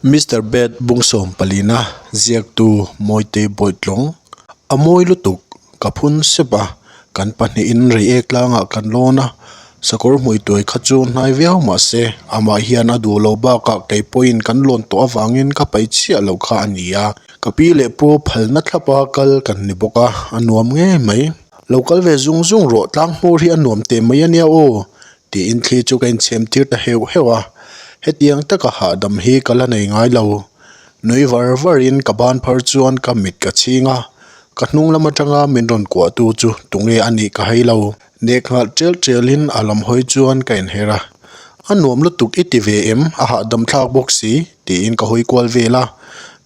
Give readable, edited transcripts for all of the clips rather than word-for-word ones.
Mister Bed bung sawm palina ziaktu Mawitei Bawitlawng a mawi lutuk ka phun sep a, kan pahnihin reiek tlangah kan lawn a, sakawr hmui tuai kha chu hnai viau mah se amah hian a duh lo bakah kei pawhin kan lawn tawh avangin ka paih chiah loh kha a ni a, ka pi leh pu phalna thlapa kal kan ni bawk a, a nuam ngei mai. Lo kal ve zung zung rawh tlang hmur hi a nuam teh mai a nia aw tiin thli chu ka inchhem tir ta heuh heuh a, hetiang taka hahdam hi ka la nei ngai lo. Nui var varin ka ban phar chuan ka mit ka chhing a, ka hnung lam atanga min rawn kuahtu chu tunge a nih ka hai lo. Nek nghalh ṭel ṭelin a lam hawi chuan ka inher a, A nuam lutuk i ti ve em? A hahdam thlak bawk si tiin ka hawi kual vel a,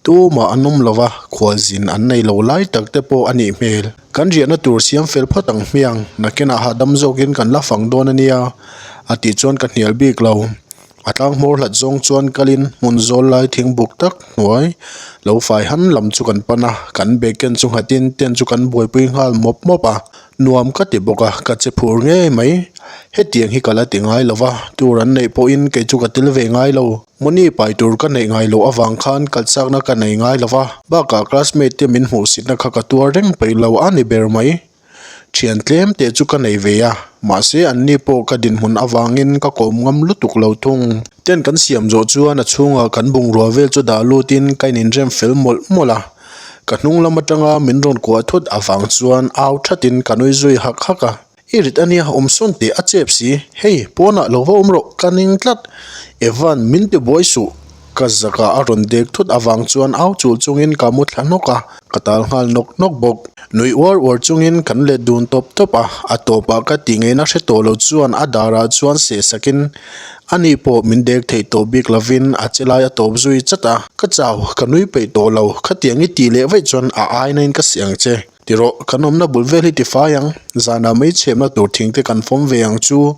tumah an awm lo va, khualzin an nei lo lai tak te pawh a nih hmel. Kan riahna tur siam fel phawt ang hmiang, nakinah hahdam zawkin kan la fang dawn a nia, a tih chuan ka hnial bik lo. A tlang hmawr hlat zawng chuan kalin hmun zawl lai thing buk tak hnuai lo fai han lam chu kan pan a, kan bag ken chu nghatin tent chu kan buaipui nghal mawp mawp a, nuam ka ti bawk a, ka che phur ngei mai. Hetiang hi ka la ti ngai lo va, tur an neih pawhin kei chu ka tel ve ngai lo. Money pai tur ka neih ngai loh avang khan kalchakna ka nei ngai lo va, bakah classmate te min hmuhsitna kha ka tuar reng peih lo a ni ber mai. Thian tlem teh chu ka nei ve a, mahse anni pawh ka dinhmun avangin ka kawm ngam lutuk lo thung. Tent kan siam zawh chuan a chhungah kan bungrua vel chu dah lutin ka ininrem fel mawlh mawlh a, ka hnung lam atanga min rawn kuah thut avang chuan au thatin ka nui zui hak hak a. I rit a nia, awm sawn teh a chep si. Hei, pawnah lo va awm rawh, ka ning tlat. Evan, min ti buai suh. Ka zakah a rawn dek thut avang chuan au chul chungin ka mu thla hnawk a, ka tal nghal nawk nawk bawk. Nui uar uar chungin kan let dun tawp tawp a, a tawpah ka tih ngeina hre tawh lo chuan a darah chuan seh sakin ani pawh min dek theih tawh bik lovin a che lai a tawp zui chat a. Ka chau, ka nui peih tawh lo, khatiang i tih leh vaih chuan a aina in ka seh ang che. Ti rawh, kan awmna bul vel hi ti fai ang, zanah mai chhemna tur thing te kan fawm ve ang chu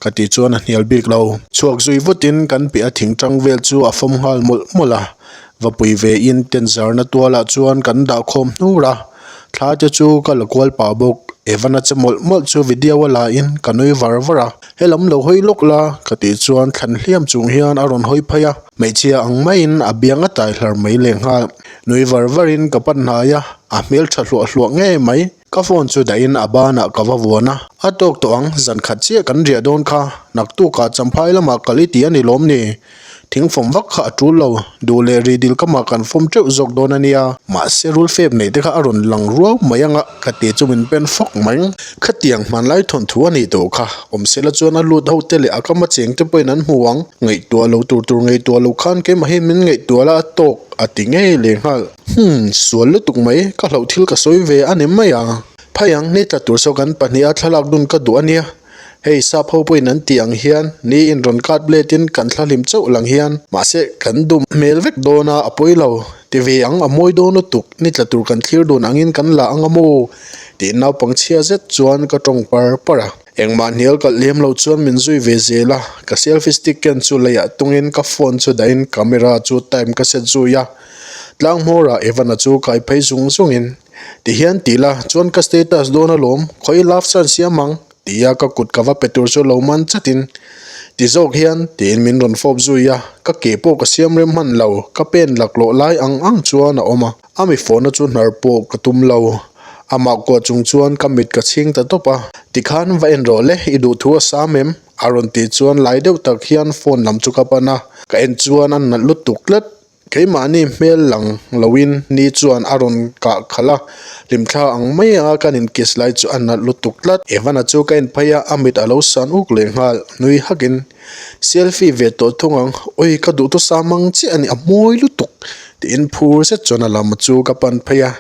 ka tih chuan a hnial bik lo. Chhuak zui vutin kan piah a thing tang vel chu a fawm nghal mawlh mawlh a, va pui ve in tent zarna tualah chuan kan dah khawm hnur a, thla te chu ka la kual pah bawk, Evan a che mawlh mawlh chu video a la in ka nui var var a, helam lo hawi lawk la ka tih chuan thlan hliam chung hian a rawn hawi phei a, hmeichhia ang maiin a biang a tai hlar mai lehnghal. Nui var varin ka pan hnai a, a hmel tha hluah hluah ngei mai. Ka phone chu dahin a banah ka va vuan a, a tawk tawh ang, zan khat chiah kan riah dawn kha, naktukah Champhai lamah kal i ti a ni lawm ni? Thing fawm vak kha a tul lo, duh leh ri dil kamah kan fawm teuh zawk dawn a nia. Mahse rul fep neih te kha a rawn lang ruau mai anga ka ti chu min pen fawk mai. Khatiang hmanlai thawnthu a nih tawh kha, awmsela chuan a lut ho te leh a kama cheng te pawhin an hmu ang, ngaihtuah lo tur tur ngaihtuah lo khan keimah hi min ngaihtuah la a tawk. A ti ngei leh nghal. Hum, sual lutuk mai, ka hlauh thil ka sawi ve a ni mai a. Phai ang, ni tla tur saw kan pahniha thlalak dun ka duh a nia. Hei, sap ho pawhin an tih ang hian, ni in rawn cut blade in kan thlahlim chauh lang hian. Mahse, kan dum hmel vek dawn a, a pawi lo. Ti ve ang, a mawi dawn lutuk, ni tla tur kan thlir dun angin kan la ang a maw? Tiin naupang chhia zet chuan ka tawng par par a. Engmah hnial kalh lem lo chuan min zui ve zel a, ka selfie stick ken chu leiah tungin ka phone chu dahin camera chu time ka set zui a, tlang hmawrah Evan-a chu kai phei zung zungin, Tihian ti la, chuan ka status dawn alawm, khawi love sign siam ang? tia ka kut ka va pe tur chu lo man chatin, Ti zawk hian, tiin min rawn fawp zui a, ka ke pawh ka siam rem hman lo, ka pen laklawh lai ang ang chuan a awm a. A mi fawhna chu hnar pawh ka tum lo. Amah kuah chung chuan ka mit ka chhing ta tawp a. Tikhan va en rawh le, i duh thu a sam em? A rawn tih chuan lai deuh tak hian phone lam chu ka pan a. Ka en chuan a nalh lutuk tlat. Keimahni hmel lang loin ni chuan a rawn kah khalh a. Hlimthla ang mai a kan inkiss lai chu a nalh lutuk tlat. Evan-a chu ka en phei a, a mit a lo san uk leh nghal. Nui hakin Selfie ve tawh thung ang, awi ka duh thusam ang chiah a ni, a mawi lutuk tiin phur zet chuan a lam chu ka pan phei a,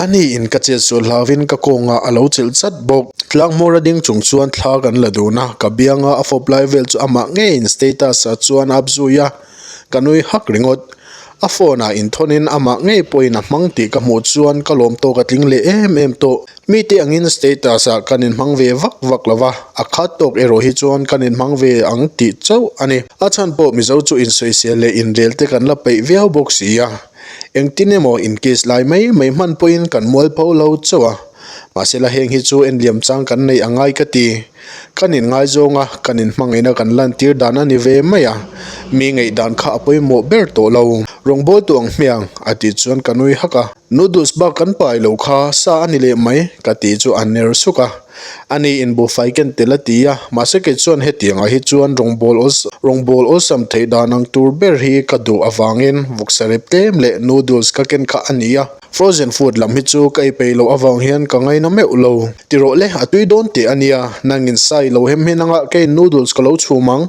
ani in ka chet sual hlauvin ka kawngah a lo chelh chat bawk. Tlang hmawr a ding chung chuan thla kan la dun a, ka bianga a fawp lai vel chu amah ngeiin status ah chuan a up zui a, ka nui hak ringawt. A phone ah inthawnin amah ngei pawhin a hmang tih ka hmuh chuan ka lawm tawk a tling leh em em tawh. Mite angin status ah kan inhmang ve vak vak lo va, a khat tawk erawh hi chuan kan inhmang ve ang tih chauh a ni. A chhan pawh Mizo chu insawisel leh inrel te kan la peih viau bawk si a, engtin emaw in case lai mai mai hman pawhin kan mualpho lo chauh a. Mahsela heng hi chu enliam chang kan neih a ngai ka ti. Kan inngaizawng a, kan inhmangaihna kan lantir dan a ni ve mai a, mi ngaihdan kha a pawimawh ber tawh lo. Rawngbawltu ang hmiang, a tih chuan ka nui hak a. Noodles bak kan pai lo kha, sa a ni leh mai, ka tih chu a ner suk a. Ani in buhfai ken tel a ti a, mahse kei chuan hetiangah hi chuan rawngbâwl rawngbâwl awlsam theih dan ang tur ber hi ka duh avangin vawksa rep tlem leh noodles ka ken kha a ni a. Frozen food lam hi chu ka ei peih loh avang hian ka ngaina meuh lo. Ti rawh le, a tui dawn teh a nia, nangin sa i lo hem hin anga keiin noodles ka lo chhum ang,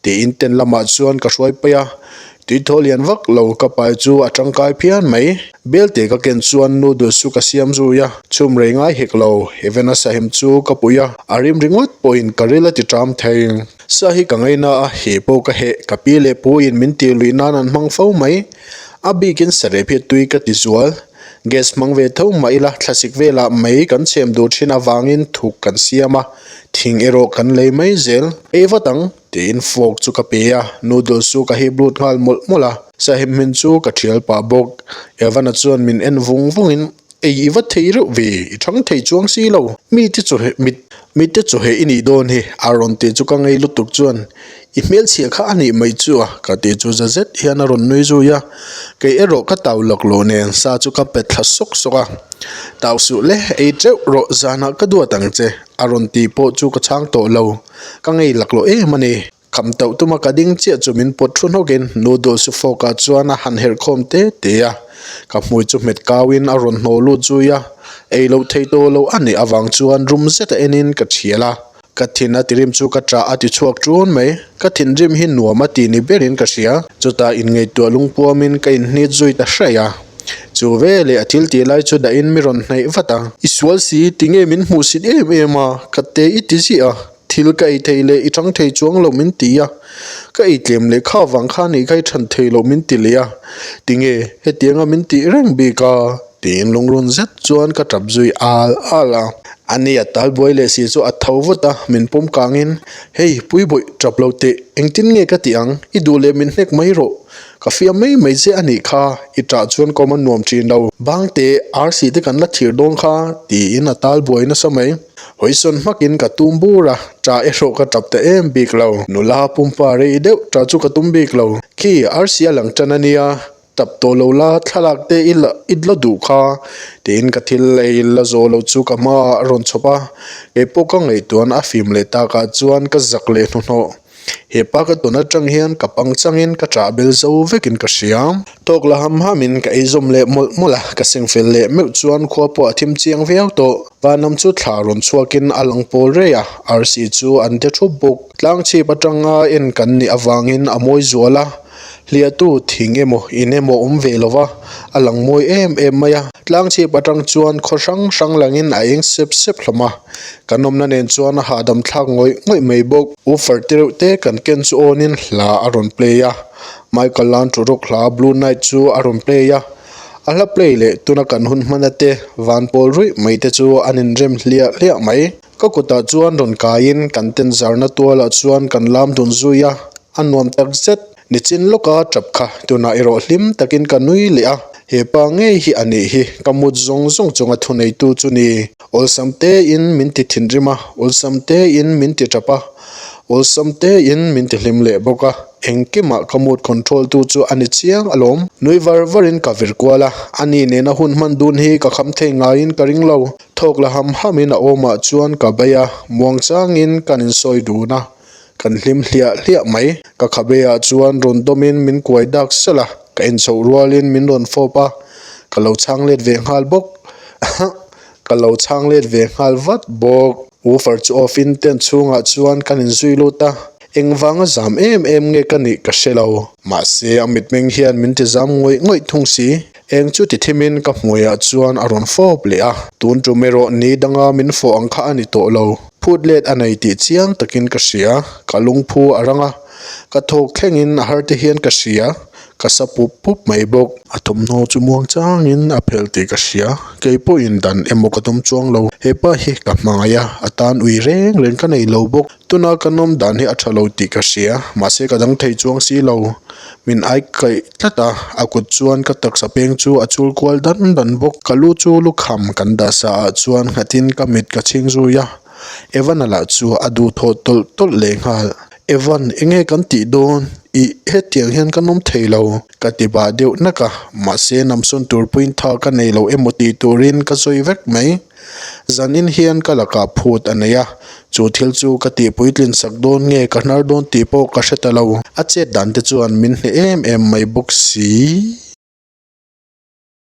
tiin tent lamah chuan ka hruai paih a. Tuithaw lian vak lo ka pai chu a tangkai phian mai. Belte ka ken chuan noodles chu ka siam zui a, chhum rei ngai hek lo. Heaven-a sahem chu ka pui a, a rim ringawt pawhin ka ril a ti ṭam thei. Sa hi ka ngaina a, heh pawh ka heh, ka pi leh pu in min tih luih nan an hmang fo mai. A bikin sarep hi tui ka ti zual. Gas hmang ve tho mah ila thlasik velah mei kan chhem duh thin avangin thuk kan siam a, thing erawh kan lei mai zel. Ei vat ang, tiin fork chu ka pe a, noodles chu ka hip lut nghal mawlh mawlh a, sahim hmin chu ka thial pah bawk. Evan-a chuan min en vung vungin, Ei i va thei reuh ve, i thang thei chuang si lo, mite chu heh mit mite chu heh i nih dawn hi, a rawn tih chu ka ngei lutuk chuan i hmelchhia kha a nih mai chu a, ka tih chu za zet hian a rawn nui zui a, kei erawh ka tau lak lo nen sa chu ka pet thla sawk sawk a, tau suh le, ei teuh rawh zanah ka duat ang che, a rawn tih pawh chu ka chhang tawh lo, ka ngei lak lo em a ni. Kham tauh tuma ka ding chiah chu min pawt thu hnawkin noodles chu fork ah chuan a han herh khawm te te a, ka hmui chu hmet kauin a rawn hnawh lut zui a, ei loh thei tawh loh a nih avang chuan rum zeta enin ka thial a, ka thin a tirim chu ka ṭah a ti chhuak ṭun mai, ka thinrim hi nuam a ti ni berin ka hria, chutah inngaihtuah lungpuamin ka inhnit zui ta hraih a, chu veleh a thil tih lai chu dahin mi rawn hnaih vat a. I sual si, tinge min hmuhsit em em a, ka te i ti ziah a. Thil ka ei thei leh i chang thei chuang lo min ti a, ka ei tlem leh kha vang kha nih kha i than thei loh min ti leh a, tinge hetianga min tih reng bik a? tiin lungrun zet chuan ka tap zui al al a. Ani a tal buai leh si chu a tho vut a, min pawm kangin, Hei Puibawih tap lo teh, engtin nge ka tih ang, i duh leh min hnek mai rawh, ka fiam mai mai che a nih kha, i tah chuan kawm a nuam thin lo, bangte arsi te kan la thir dawn kha, tiin a tal buai nasa mai. Hawisawn hmakin ka tum bur a, ṭah erawh ka ṭap ta em bik lo. Nula pumpa rei deuh ṭah chu ka tum bik lo. Khi arsi a lang ṭan a nia, ṭap tawh lo la thlalak te i la i la duh kha, tiin ka thil ei la zawh loh chu ka hmaah a rawn chhawp a. Kei pawh ka ngaihtuahna a fim leh takah chuan ka zak leh hnuhnawh. He pa ka tawn atang hian ka pang changin ka ṭah bel zo vekin ka hria. Tawk la ham hamin ka ei zawm leh mawlh mawlh a, ka seng fel leh meuh chuan khua pawh a thim chiang viau tawh. Vanlam chu thla rawn chhuakin a lang pawl rei a, arsi chu an de thup bawk. Tlang chhip atanga en kan nih avangin a mawi zual a, hliahtu thing emaw in emaw awm ve lo va, a lang mawi em em mai a. Tlang chhip atang chuan khaw hrang hrang langin a eng sep sep hlawm a. Kan awmna nen chuan a hahdam thlak ngawih ngawih mai bawk. Woofer te reuh te kan ken chu on in hla a rawn play a, Michael Lanturok hla Blue Night chu a rawn play a. A hla play leh tuna kan hun hmana te van pawl ruih mai te chu an inrem hliah hliah mai. Ka kutah chuan rawn kaiin kan tent zarna tualah chuan kan lam dun zui a, a nuam tak zet. Nichin lawka tap kha tunah erawh hlim takin ka nui leh a, he pa ngei hi a nih hi ka mut zawng zawng chunga thuneitu chu ni. Awlsam tein min ti thinrim a, awlsam tein min ti tap a, awlsam tein min ti hlim leh bawk a, engkimah ka mood control tu chu a ni chiang alawm. Nui var varin ka vir kual a, ani nena hun hman dun hi ka kham thei ngaiin ka ring lo. Thawk la ham hamin a awmah chuan ka bei a, muangchangin kan insawi dun a. Kan hlim hliah hliah mai. Ka khabe ah chuan rawn dawmin min kuai dak salh a, ka inchhoh rualin min rawn fawp a, ka lo chhang let ve nghal bawk. Ka lo chhang let ve nghal vat bawk. Woofer chu off in tent chhungah chuan kan inzui lut a, engvanga zam em em nge ka nih ka hre lo. Mahse a mitmeng hian min ti zam ngawih ngawih thung si. Eng chu ti thimin ka hmuiah chuan a rawn fawp leh a, tun tum erawh ni danga min fawh ang kha a ni tawh lo. Phut let a nei tih chiang takin ka hria, ka lungphu a rang a, ka thawk thlengin a har te hian ka hria, ka sa pup pup mai bawk. A thawmhnaw chu muang changin a phelh tih ka hria, kei pawhin dan emaw ka tum chuang lo, hepa hi ka hmangaih a, a tan ui reng reng ka nei lo bawk. Tuna ka nawm dan hi a tha lo tih ka hria, mahse ka dang thei chuang si lo. Min ai kaih tlat a, a kut chuan ka taksa peng chu a chul kual dan dan bawk. Ka lu chu lukham kan dah sa ah chuan nghatin ka mit ka chhing zui a, Evan-a lah chu a duhthawh tawlh tawlh leh nghal. Evan, enge kan tih dawn? Ih, hetiang hian ka nawm thei lo, ka ti bah deuh nak a, mahse namsawn tur pawhin tha ka nei lo emaw tih turin ka sawi vek mai. Zanin hian ka lakah phut a nei a, chu thil chu ka tih puitlin sak dawn nge ka hnar dawn tih pawh ka hre ta lo. A chet dan te chuan min hneh em em mai bawk si.